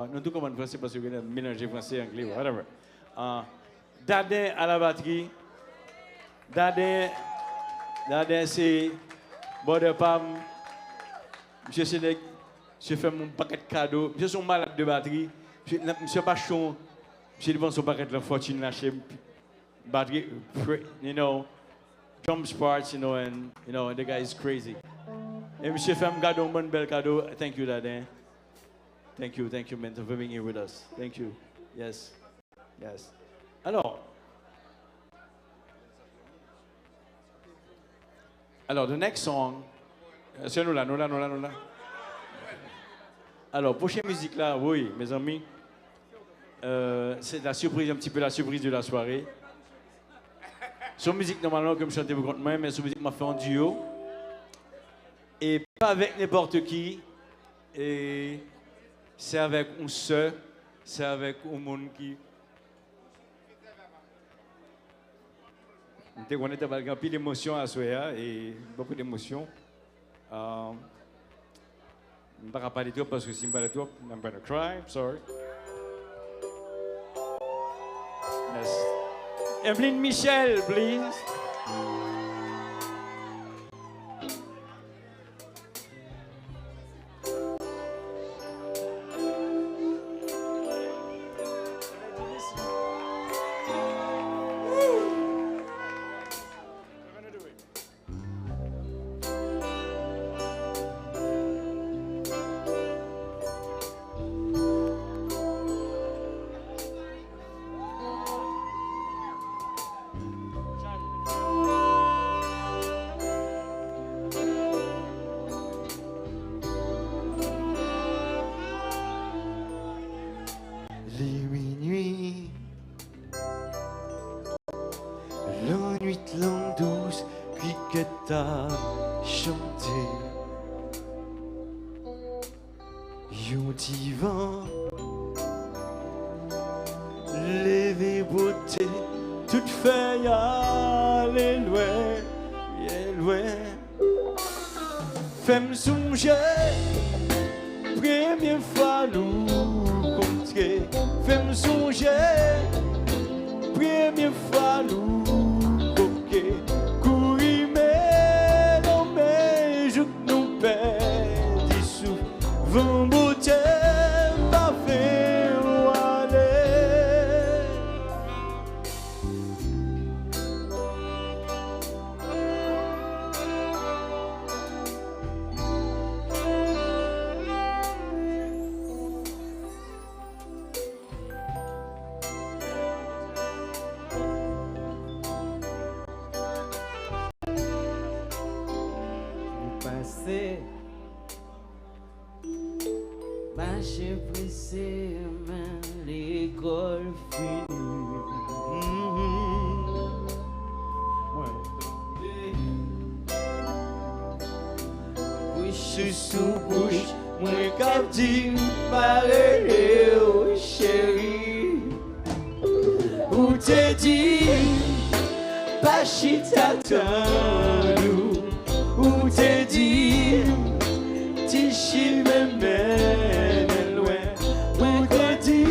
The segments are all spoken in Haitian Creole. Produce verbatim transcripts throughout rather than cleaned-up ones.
Nou tou konprann franse paske nou melanje franse, angle, whatever. Ah, Daden a la batri. Daden, Daden se brother pa m. Misye se nèg, misye fè m yon pakèt kado. Misye se yon malad de batri. Misye, misye pa chon. Misye depanse yon pakèt nan fòtin lache m. Batri, you know, drums parts, you know, and, you know, and the guy is crazy. E misye fè m kado, yon bann bèl kado. Thank you, Daden. Thank you, thank you, man, for being here with us. Thank you. Yes. Yes. Alors, alors, the next song, èske nou la, nou la, nou la, nou la? Alors, pwochen mizik la, wi, mezanmi, euh, c'est la surprise, un petit peu la surprise de la soirée. Se yon mizik nòmalman ke m chante pou kont mwen, men se yon mizik m ap fè an duo. E pa avèk nenpòt ki, e se avèk yon sè, se avèk yon moun ki M te konnen te pral gen anpil emosyon aswè a, e bokou de emosyon. Ah, m pa ka pale twòp paske si m pale twòp, I'm gonna cry, I'm sorry. Yes. Evelyn Michel, please. Li minui, lannwit lan dous, krikèt ap chante. Yon ti van leve pote tout fèy ale lwen, byen lwen. Fè m sonje premye fwa nou kontre. Fè m sonje premye fwa nou koke. Kouri men lonmen jouk nou pèdi souf. Van bote m pa fè w ale. Nou pase, mache prese, men lekòl fini. Mwen tonbe, bouch sou bouch, mwen k ap di m pa rele w, cheri. Ou te di m pa chita tann ou. Ou te di m ti chimen mennen lwen. Ou te di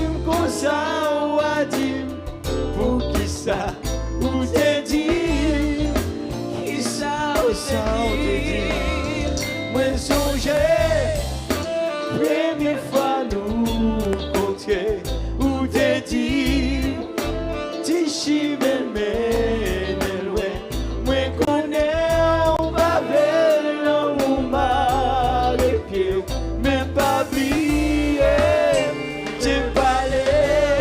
m konsa, w a di m poukisa. Ou te di m kisa w te di. Mwen sonje premye fwa nou kontre. Ou te di m ti chimen mennen lwen. Mwen konnen w pa vle lanmou mare pye w, men pa bliye m te pale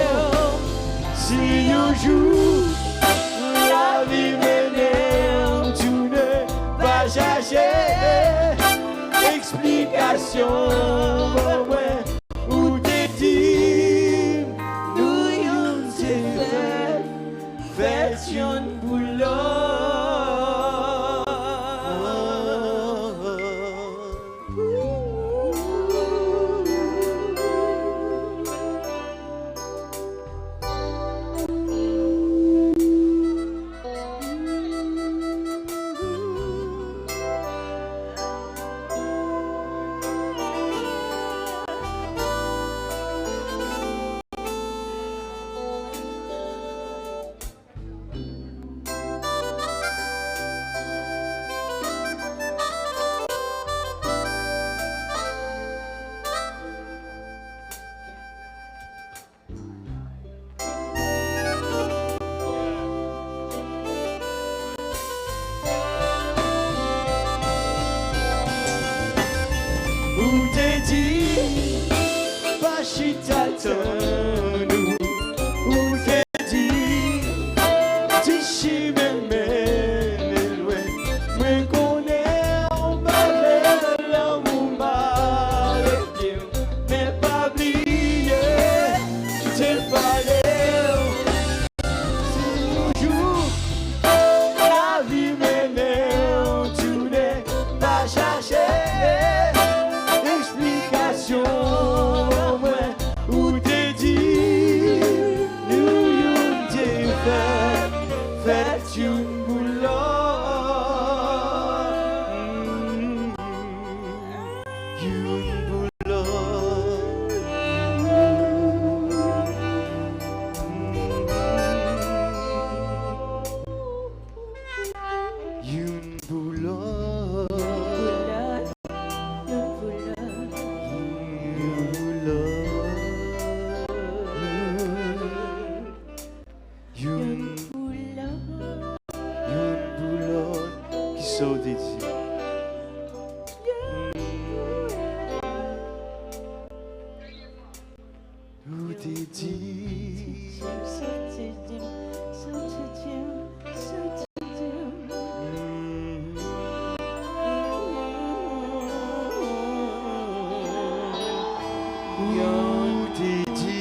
w. Si yon jou lavi mennen w tounen, pa chache eksplikasyon ban mwen. Ou te di m nou youn se fèt, fèt youn pou lòt. sa w te di. Ou te di. Ou te di.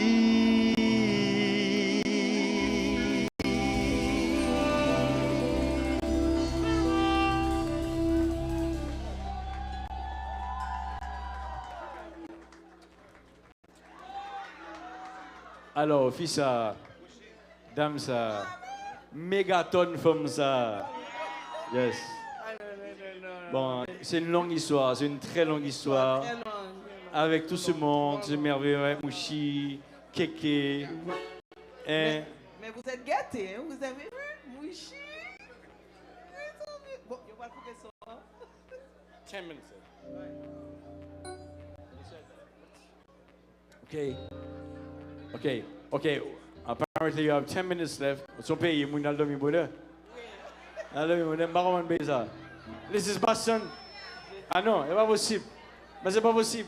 Alò, fi sa, dam sa, megatòn fanm sa. Yes. Bon, c'est une longue histoire, c'est une très longue histoire. Avec tout ce monde, c'est merveilleux, avec Mouchi, Keke. Hein? Mais, mais vous êtes gâtés, hein? Vous avez vu? Mouchi. Bon, yo pral koupe son. Ten minutes. Ok. Ok. Ok. Apparently you have ten minutes left. Se yon peyi, moun al dòmi bonè. Al dòmi bonè, m pa konprann peyi sa. This is Boston. Ah non, e pa posib. Men se pa posib.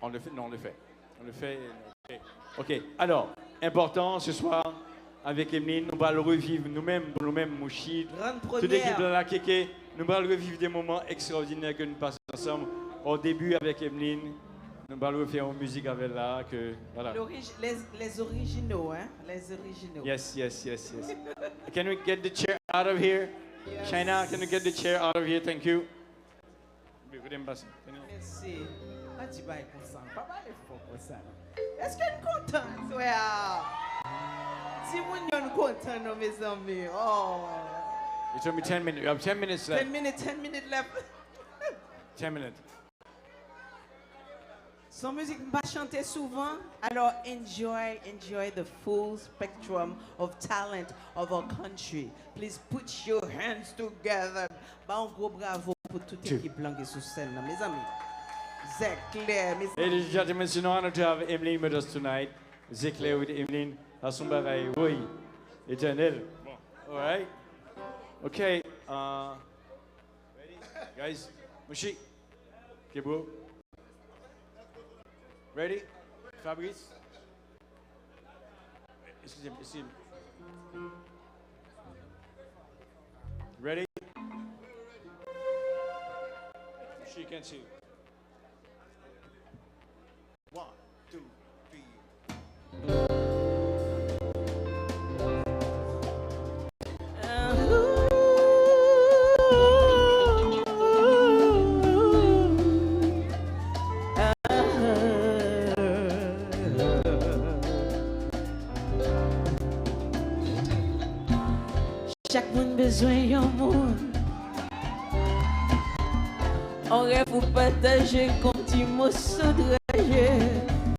On le fait, non, on le fait. On le fait, ok. Ok, alò, enpòtan, ce soir, avèk Emeline, nou pral reviv nou menm, pou nou menm, Mouchid, tout ekip la, la, Keke, nou pral reviv de moman ekstraòdinè ke nou pase ansanm. Au début, avèk Emeline, nou pral refè yon mizik avè l la, ke, voilà. L'origi-, les, les originaux, hein? Les originaux. Yes, yes, yes, yes. Can we get the chair out of here? Yes. China, can you get the chair out of here? Thank you. Kote m pase? Mèsi. Pa di bagay konsa. Pa pale fò konsa, non. Èske n kontan aswè a? Timoun yo, n kontan, non, mezanmi. Oh. You told me ten minutes. You have ten minutes left. Ten minutes, ten minutes left. Ten minutes. Se yon mizik m pa chante souvan, alò enjoy, enjoy the full spectrum of talent of our country. Please put your hands together. Ba yon gwo bravo pou tout ekip lan ki sou sèn nan, mezanmi. Zèklè, mezanmi. Ladies and gentlemen, it's an honor to have Emeline with us tonight. Zèklè with Emeline. Sa se yon bagay, woy, etènèl. Bon, all right. Ok, uh, ready? Guys, Mouchi, Kebro. Ready? Fabrice? Excusez-moi, excusez-moi. Ready? She can see. One, two, three. Chak moun bezwen yon moun. On rèv pou pataje kon ti moso dra.